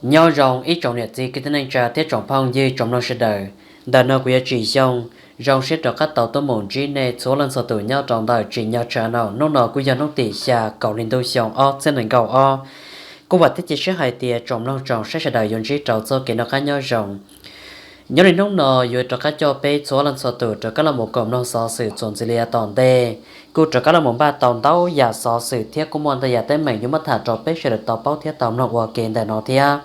Nyob zoo ib tsoom niam txiv kwv tij neej tsa thiab tsoom phooj ywg tsoom mloog sawv daws. Ntawm no kuv yog Tsim Xyooj, zoo siab rov qab tau tuaj mus ntsib nej txhua leej txhua tus nyob rau ntawm Tsim Nyog Channel. Hnub no kuj yog hnub tim xya kaum hli ntuj xyoo ob txhiab nees nkaum ob. Kuj vam thiab cia siab hais tias tsoom mloog tsoom saib sawv daws yuav ntsib rau txoj kev noj qab nyob zoo. Nyob li hnub no yuav rov qab coj peb txhua leej txhua tus rov qab los mus koom mloog xov xwm txuas ntxiv li yav tom ntej. Kuj rov qab los mus npaj tau ntau yam xov xwm thiab kuj muaj ntau yam teeb meem yuav muab tham rau peb sawv daws tau paub thiab tau mloog ua ke ntawm no thiab.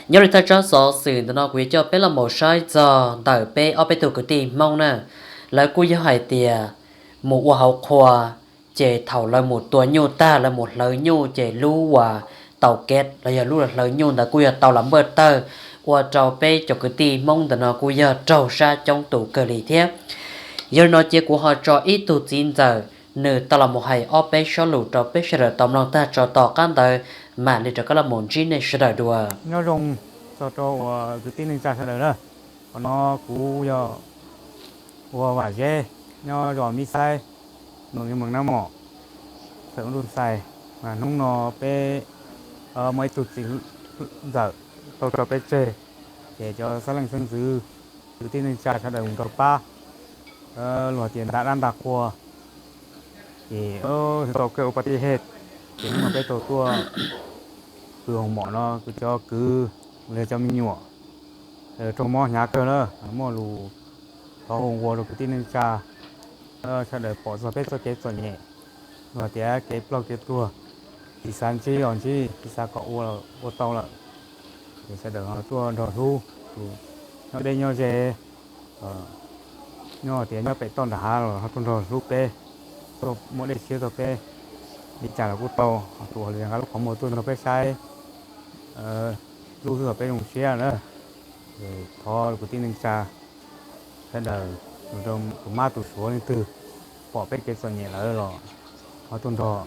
Nyob li thaj tsab xov xwm ntawm no kuv yuav coj peb los mus saib txog ntawm peb ob peb tug kwv tij Hmoob na. Lawv kuj yog hais tias mus ua hauv qhua, ces thaum lawv mus tua nyuj tag lawv mus hlawv nyuj ces lub uas tau kev los yog lub hlawv nyuj ntawd kuj yog tau lam npawj tawg, ua rau peb cov kwv tij Hmoob ntawm no kuj yog raug sab coob tus kawg li thiab. Yog li no cia kuv ho tso ib tug txiv ntxawm nws tau los mus hais ob peb sob lus rau peb sawv daws tau mloog tag tso tom qab ntawd mam li rov qab los mus ntsib nej sawv daws dua. Nyob zoo txog rau uas kwv tij neej tsa sawv daws na. Qhov no kuv yog ua Vam Zeb, nyob zos Mib Xaib, mees Mees Nab Mom, xeem Ntuj Xais. Mas hnub no peb muaj ib tug txiv ntxawm tau tso peb tseg, ces cov xeeb leej xeeb ntxwv, kwv tij neej tsa sawv daws mus rau pab, luag tias nta dab nta qhua, ces tau kawg ua pa tij hej, ces hnub no peb tau tuaj pw hoos mom no, kuv cov kwv, los yog cov me nyuam, raug mob hnyav kawg na. Muaj lus thov hu ua rau kwv tij neej tsa sawv daws pom txog peb txoj kev txom nyem, luag tias kev ploj kev tuag, tsis xav ntsib los ntsib, tsis xav kom ua, ua tau lawm. Ces sawv daws ho tuaj nrog hlub, tus nyob deb nyob ze, nyob tias nyob pem toj nram hav los ho tuaj nrog hlub peb, tuaj muab dej siab rau peb, li cas los kuj tau. Ho tus uas nqa lub qhov muag tuaj nrog peb saib, hlub xwb los peb zoo siab na. Thov kwv tij neej tsa sawv daws, tus mab tus suav leej twg pom peb kev txom nyem lawm los ho tuaj nrog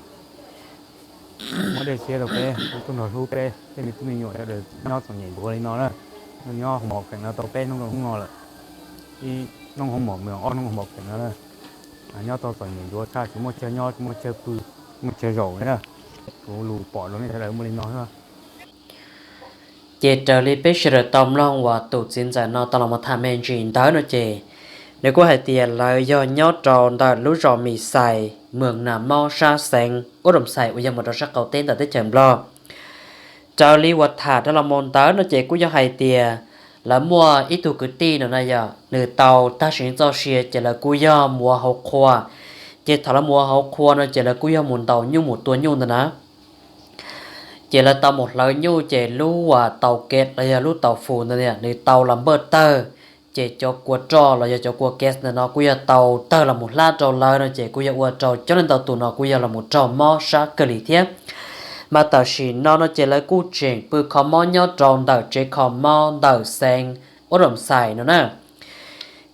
muab dej siab rau peb, tuaj nrog hlub peb, tej me tub me nyuam sawv daws nyob txom nyem ntuav li no na. Nyob hoos maum kheem no tau peb hnub rau hnub no lawm, ib hnub hoos maum, ob hnub hoos maum kheem no na. Nyob tau txom nyem ntuav tshaj, tsis muaj chaw nyob, tsis muaj chaw pw, tsis muaj chaw zaum li na. Kuv lus pom rau nej sawv daws muaj li no xwb. Ces raws li peb sawv daws tau mloog uas tus txiv ntxawm no tau los mus tham me ntsis ntawd no ces, nws kuj hais tias lawv yog nyob rau ntawm lub zos Mis Xais, mws Nas Mob, sab xeev Ub Doos Xais uas yog mus rau sab qaum teb ntawm teb chaws Nplog. Raws li uas tham rau los mus ntawd no ces kuj yog hais tias lawv muaj ib tug kwv tij no na yog nws tau tag sim neej txoj sia ces lawv kuj yog mus ua hauv qhua. Ces thaum lawv mus ua hauv qhua no ces lawv kuj yog mus ntaus nyuj mus tua nyuj ntawd na. Ces lawv tau mus hlawv nyuj ces lub uas tau kev los yog lub tau fus ntawd nws tau los npawj tawg, ces cov kua roj los yog cov kua gas ntawm no kuj yog tau tawg los mus hlab rau lawv no ces kuj yog ua rau coob leej ntau tus no kuj yog los mus raug mob sab kawg li thiab. Mas tam sim no no ces lawv kuj tseem pw kho mob nyob rau ntawm tsev kho mob ntawm xeev Ub Doos Xais no na.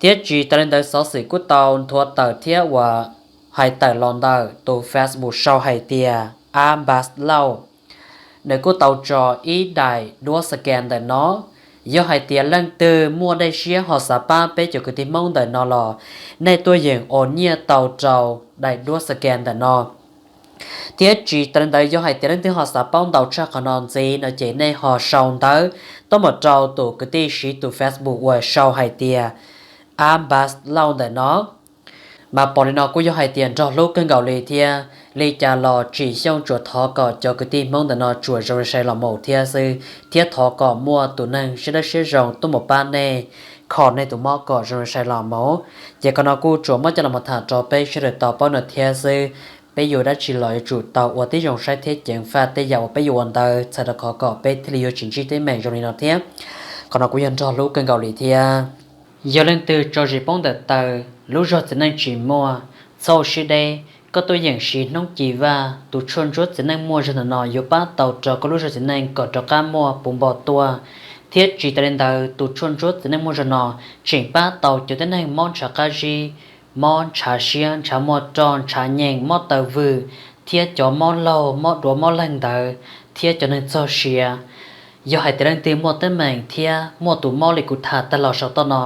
Thiab tsis tas li ntawd xov xwm kuj tau nthuav tawm thiab uas hais tawm los ntawm tus Facebook sau hais tias Ab Npas Lauj, nws kuj tau tso ib daim duab scan ntawm no. Yog hais tias leej twg muaj dej siab ho xav pab peb cov kwv tij Hmoob ntawm no los nej tuaj yeem ua nyiaj tau rau daim duab scan ntawm no. Thiab tsis tas li ntawd yog hais tias leej twg ho xav paub ntau tshaj qhov no ntxiv no ces nej ho sau ntawv tuaj mus rau tus kwv tij siv tus Facebook uas sau hais tias Ab Npas Lauj ntawm no. Mas pom li no kuj yog hais tias nrog hlub kawg nkaus li thiab. Li cas los Tsim Xyooj tsuas thov kom cov kwv tij Hmoob ntawm no tsuas zoo sai los mus thiab xwb, thiab thov kom muaj tus neeg siab dawb siab zoo tuaj mus pab nej, kho nej tus mob kom zoo sai los mus. Ces qhov no kuj tsuas muab coj los tham rau peb sawv daws tau paub no thiab xwb. Peb yuav dab tsi los yuav tsum tau ua tib zoo saib thiab ceev faj tej yam uas peb yuav ua ntawd txhawm rau qhov kom peb thiaj li yuav tsis ntsib teeb meem zoo li no thiab. Qhov no kuj yog nrog hlub kawg nkaus li thiab. Yog leej twg tso zis poob ntawm taw, lub zog txiv neej tsis muaj, txhob ua siab deb, koj tuaj yeem siv Hnub Ci Vaj, tus tshuaj ntsuab txiv neej muaj zog ntawm no yuav pab tau rau koj lub zog txiv neej kom rov qab muaj puv npo tuaj. Thiab tsis tas li ntawd, tus tshuaj ntsuab txiv neej muaj zog no tseem pab tau cov tib neeg mob ntshav qab zib, mob ntshav siab, ntshav muaj roj, ntshav nyeem, mob taw vwm, thiab cov mob laug, mob duav mob leeg ntawd, thiab cov neeg txog sia. Yog hais tias leej twg muaj teeb meem thiab muaj tus mob li kuv tham tag los saum toj no,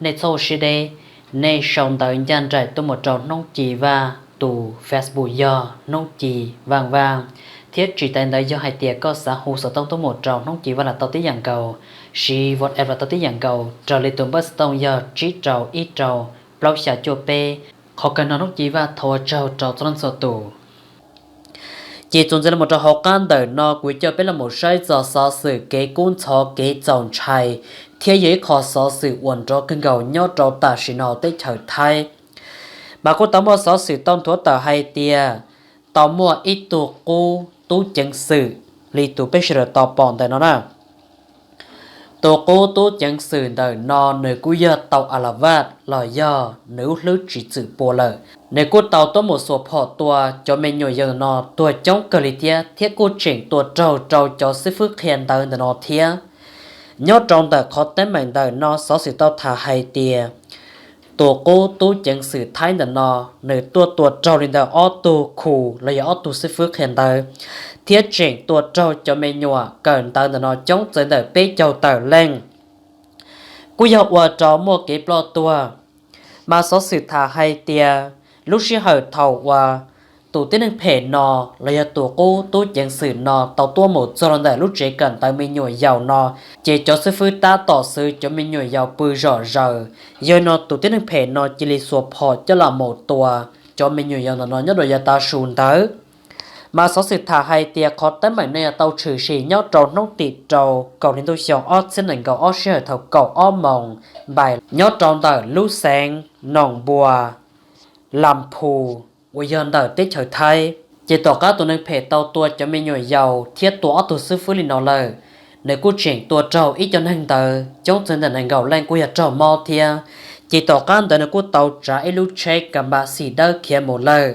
nej txhob ua siab deb, nej sau ntawv ncaj nraim tuaj mus rau Hnub Ci Vaj tus Facebook yog Hnub Ci Vaj Vaj, Thiab tsis tas li ntawd, yog hais tias koj xav hu xov tooj tuaj mus rau Hmoob Ci Vaj los tau tib yam nkaus, siv WhatsApp los tau tib yam nkaus, raws li tus npawb xov tooj yog tsib rau ib rau plaub xya cuaj peb. Qhov kawg no Hmoob Ci Vaj thov ua tsaug rau txhua leej txhua tus. Ces txuas ntxiv los rau hauv qab ntawm no kuv coj peb los saib txog xov xwm kev kub ntxhov kev txaus ntshai, thiab yog ib qho xov xwm uas nrov kawg nkaus nyob rau tam sim no teb chaws Thaib. Mas kuj tau muaj xov xwm tau nthuav tawm hais tias tau muaj ib tug qub tub ceev xwm li tus peb sawv daws tau pom ntawm no na. Tus qub tub ceev xwm ntawm no nws kuj yog tau a la vaj los yog nws lub hlwb tsis txwm pua lawm. Nws kuj tau tuaj mus xuas phom tua cov me nyuam yaus no tuag coob kawg li thiab, thiab kuj tseem tua raug rau cov xib fwb qhia ntawv ntawm no thiab. Nyob rau ntawm qhov teeb meem ntawm no xov xwm tau tham hais tias tus qub tub ceev xwm Thaib ntawm no nws tuaj tua raug li ntawm ob tug khu los yog ob tug xib fwb qhia ntawv, thiab tseem tua raug cov me nyuam kawm ntawv ntawm no coob txawv ntawm peb caug tawm leej, kuj yog ua rau muaj kev ploj tuag. Mas xov xwm tham hais tias lub sij hawm thaum uas tus tib neeg phem no los yog tus qub tub ceev xwm no tau tuaj mus txog rau ntawm lub tsev kawm ntawv me nyuam yaus no, ces cov xib fwb tab tom xwv cov me nyuam yaus pw zom zaws. Yog no tus tib neeg phem no cia li xuas phom coj los mus tua cov me nyuam yaus ntawm no nyob rau yav tav su ntawd. Mas xov xwm tham hais tias qhov teeb meem no yog tau tshwm sim nyob rau hnub tim rau kaum hli ntuj xyoo ob txhiab nees nkaum ob sij hawm thaum kaum ob moos npaim nyob rau ntawm lub xeev Noom Npua, Lam Phu, uas yog ntawm teb chaws Thaib. Ces tom qab tus neeg phem tau tua cov me nyuam yaus thiab tua ob tug xib fwb li no lawm, nws kuj tseem tua raug ib co neeg ntawd coob txawv ntawm nees nkaum leej kuj yog raug mob thiab. Ces tom qab ntawd nws kuj tau tsav ib lub tsheb ka npa xim dawb khiav mus lawm.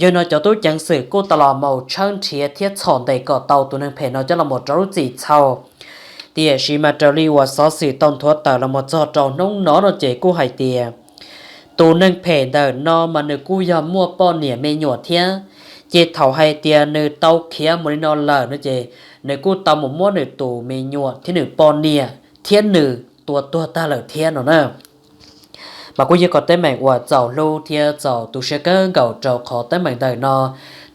Yog no cov tub ceev xwm kuj tau los mus tshawb nrhiav thiab txhom ntes kom tau tus neeg phem no coj los mus rau lub txim txhaum. Tiam sis mas raws li uas xov xwm tau nthuav tawm los mus txog rau hnub no no ces kuj hais tias tus neeg phem ntawm no mas nws kuj yog muaj poj niam me nyuam thiab. Ces thaum hais tias nws tau khiav mus li no lawm no ces nws kuj tau mus muab nws tus me nyuam thiab nws poj niam thiab nws tua tuag tag lawm thiab no na. Mas kuj yog qhov teeb meem uas txaus hlub thiab txaus tu siab kawg nkaus rau qhov teeb meem ntawm no.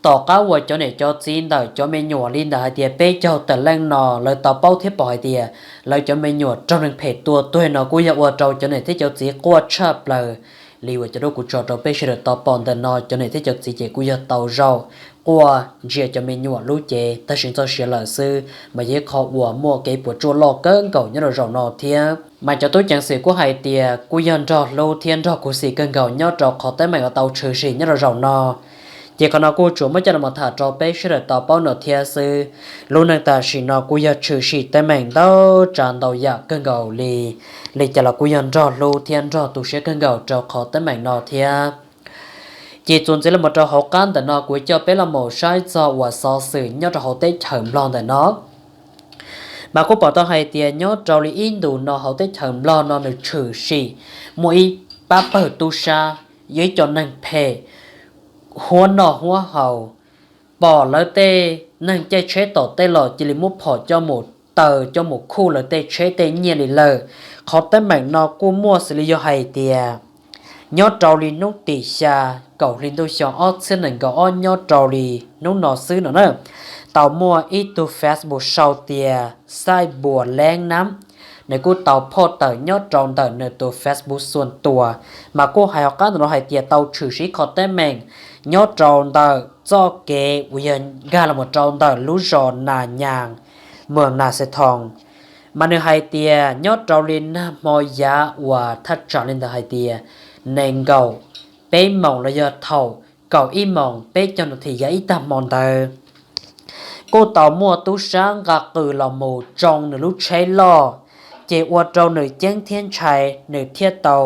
Tom qab uas cov niam cov txiv ntawm cov me nyuam li ntawm hais tias peb caug tawm leej no lawv tau paub thiab pom hais tias lawv cov me nyuam raug neeg phem tua tuag no kuj yog ua rau cov niam thiab cov txiv quaj tshaj plaws li uas cov duab kuv tso rau peb sawv daws tau pom ntawm no, cov niam thiab cov txiv ces kuj yog tau zaum quaj ntsia cov me nyuam lub cev tag sim txoj sia lawm xwb, mas yog ib qho uas muaj kev puas tsuaj loj kawg nkaus nyob rau zaum no thiab. Mas cov tub ceev xwm kuj hais tias kuj yog nrog hlub thiab nrog khuv xim kawg nkaus nyob rau qhov teeb meem uas tau tshwm sim nyob rau zaum no. Ces qhov no kuj tsuas muab coj los tham rau peb sawv daws tau paub no thiab xwb. Lub neej tam sim no kuj yog tshwm sim teeb meem ntau tsav ntau yam kawg nkaus li. Li cas los kuj yog nrog hlub thiab nrog tu siab kawg nkaus rau qhov teeb meem no thiab. Ces txuas ntxiv los rau hauv qab ntawm no kuv coj peb los mus saib txog uas xov xwm nyob rau hauv teb chaws Nplog ntawm no. Mas kuj pom tau hais tias nyob rau li ib ntus no hauv teb chaws Nplog no nws tshwm sim muaj ib pab pawg tub sab, yog ib co neeg phem huab noj huab haus, pom lawv tej neeg caij tsheb tom tej los cia li muab phom coj mus taws coj mus khuj lawv tej tsheb tej nyiaj li lawm. Qhov teeb meem no kuj muaj xws li yog hais tias nyob rau li hnub tim xya kaum hli ntuj xyoo ob txhiab nees nkaum ob nyob rau li hnub no xwb no na, tau muaj ib tug Facebook sau tias Xaij Npuas Leeb Nab, nws kuj tau phoj tawm nyob rau ntawm nws tus Facebook xuas tuas, mas kuj hais hauv qab ntawm no hais tias tau tshwm sim qhov teeb meem nyob rau ntawm txoj kev uas yog nkag los mus rau ntawm lub zos Nas Nyas, moos Nas Xes Thoos. Mas nws hais tias nyob rau li nag hmo yav uas thaj tsam li ntawd hais tias nees nkaum peb moos los yog thaum kaum ib moos peb caug nas this yav ib tag hmo ntawd, kuj tau muaj tub sab nqa qws los mus tsoo nws lub tsheb loj, ces ua rau nws ceeb thiab ntshai, nws thiaj tau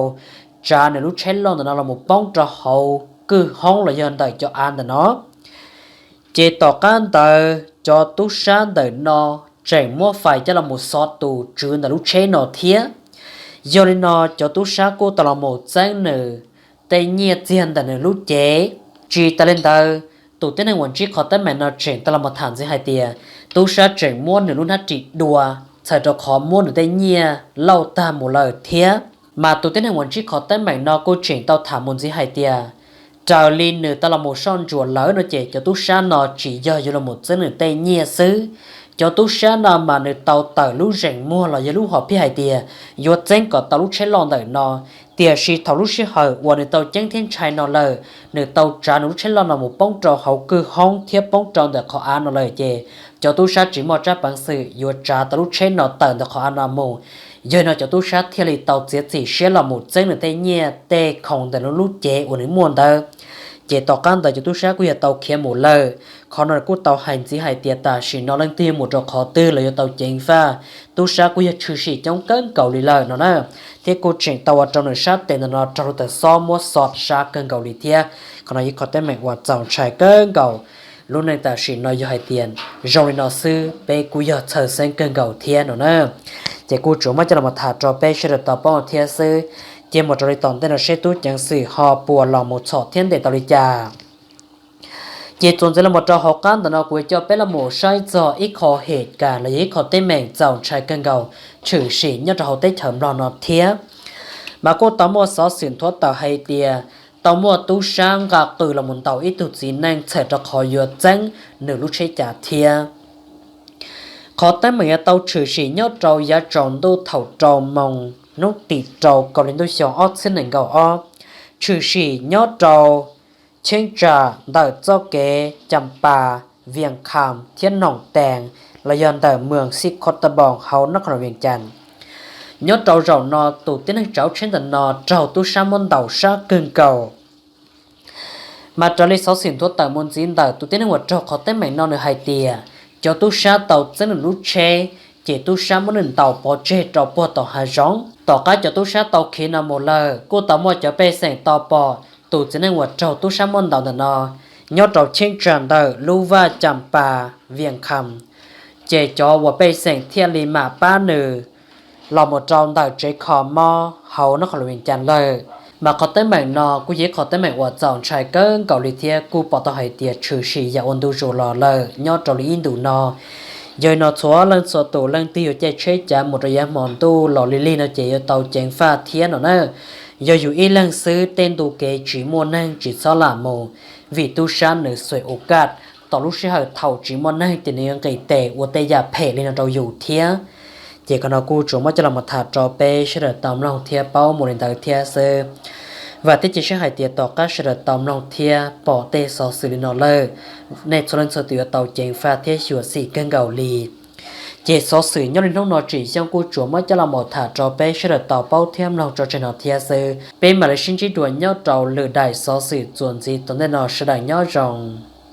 tsav nws lub tsheb loj ntawm no los mus poob rau hauv kwj hoob los yog ntawm cov av ntawm no. Ces tom qab ntawd cov tub sab ntawm no tseem muab fais coj los mus xov tus tswv ntawm lub tsheb no thiab. Yog li no cov tub sab kuj tau los mus txeeb nws tej nyiaj txiag ntawm nws lub cev. Tsis tas li ntawd, tus tib neeg uas ntsib qhov teeb meem no tseem tau los mus tham ntxiv hais tias tub sab tseem muab nws lub hnab ris dua txhawm rau qhov muab nws tej nyiaj lauj tag mus lawm thiab. Mas tus tib neeg uas ntsib qhov teeb meem no kuj tseem tau tham mus ntxiv hais tias Raws li nws tau los mus soj ntsuam lawm no ces cov tub sab no tsis yog yuav los mus txeeb nws tej nyiaj xwb. Cov tub sab no mas nws tau tawm lub zeem muag los yog lub hom phiaj hais tias yuav txeeb kom tau lub tsheb loj ntawm no. Tiam sis thaum lub sij hawm uas nws tau ceeb thiab ntshai no lawm, nws tau tsav nws lub tsheb loj no mus poob rau hauv kwj hoob thiab poob rau ntawm qhov av no lawm ces cov tub sab tsis muaj tsab peev xwm yuav tsav tau lub tsheb no tawm ntawm qhov av no mus. Yog no cov tub sab thiaj li tau txiav txim siab los mus txeeb nws tej nyiaj tej khoom ntawm nws lub cev uas nws muaj ntawd. Ces tom qab ntawd cov tub sab kuj yog tau khiav mus lawm. Qhov no kuj tau hais ntxiv hais tias tam sim no leej twg yuav mus rau qhov twg los yuav tau ceev faj, tub sab kuj yog tshwm sim coob kawg nkaus li lawm no na. Thiab kuj tseem tau ua rau nws sab tes ntawm no raug lub tawv xob muab xov sab kawg nkaus li thiab. Qhov no yog ib qho teeb meem uas txaus ntshai kawg nkaus. Lub neej tam sim no yog hais tias zoo li no xwb peb kuj yog txhawj xeeb kawg nkaus thiab no na. Ces kuj tsuas muab coj los tham rau peb sawv daws tau paub thiab xwb. Ces mus raws li tom ntej no seb tub ceev xwm ho puas los mus txhom thiab ntes tau li cas. Ces txuas ntxiv los mus rau hauv qab ntawm no kuv yuav coj peb los mus saib txog ib qho hem kas los yog ib qho teeb meem txaus ntshai kawg nkaus tshwm sim nyob rau hauv teb chaws Nplog no thiab. Mas kuj tau muaj xov xwm nthuav tawm hais tias tau muaj tub sab nqa qws los mus ntaus ib tug txiv neej txhawm rau qhov yuav txeeb nws lub tsheb cas thiab. Qhov teeb meem yuav tau tshwm sim nyob rau yav tsaus ntuj thaum rau moos hnub tim rau kaum hli ntuj xyoo ob txhiab nees nkaum ob, tshwm sim nyob rau cheeb tsam ntawm txoj kev Cam Pas, Vias Kham thiab Noom Tees los yog ntawm moos Xij Khos Tab Npoos hauv nab qhov no Vias Cas. Nyob rau zaum no tus tib neeg tsav tsheb ntawm no raug tub sab muab ntaus sab kawg nkaus. Mas raws li xov xwm nthuav tawm mus ntxiv ntawm tus tib neeg uas raug qhov teeb meem no nws hais tias cov tub sab tau txeeb nws lub tsheb, ces tub sab muab nws ntaus pov tseg rau puag tom hav zoov. Tom qab cov tub sab tau khiav no mus lawm kuj tau muaj cov pej xeem tau pom tus txiv neej uas raug tub sab muab ntaus ntawm no nyob rau cheeb tsam ntawm lub vaj Cam Pas, Vias Kham. Ces cov uas pej xeem thiaj li mam pab nws los mus rau ntawm tsev kho mob hauv nab qhov Vias Cas lawm. Mas qhov teeb meem no kuj yog ib qhov teeb meem uas txaus ntshai kawg nkaus li thiab kuj pom tau hais tias tshwm sim yam ua ntu zus los lawm nyob rau li ib ntus no. Yog li no txhua leej txhua tus leej twg yuav caij tsheb cav mus rau yav hmo ntuj los li lig no ces yuav tau ceev faj thiab no na. Yog yus ib leeg xwb tej ntu kev tsis muaj neeg tsis txhob lam mus, vim tub sab nws xuas ua kaj tom lub sij hawm thaum tsis muaj neeg ces nws yuav nqis tes ua tej yam phem li no rau yus thiab. Ces qhov no kuj tsuas muab coj los tham rau peb sawv daws tau mloog thiab paub mus li ntawd thiab xwb. Vam thiab cia siab hais tias tom qab sawv daws tau mloog thiab pom tej xov xwm li no lawm, nej txhua leej txhua tus yuav tau ceev faj thiab xyuam xim kawg nkaus li. Ces xov xwm nyob li hnub no tsim xyoo kuj tsuas muab coj los tham rau peb sawv daws tau paub thiab mloog tso tseg no thiab xwb. Peb mam li sib ntsib dua nyob rau lwm daim xov xwm txuas ntxiv tom ntej no, sawv daws nyob zoo.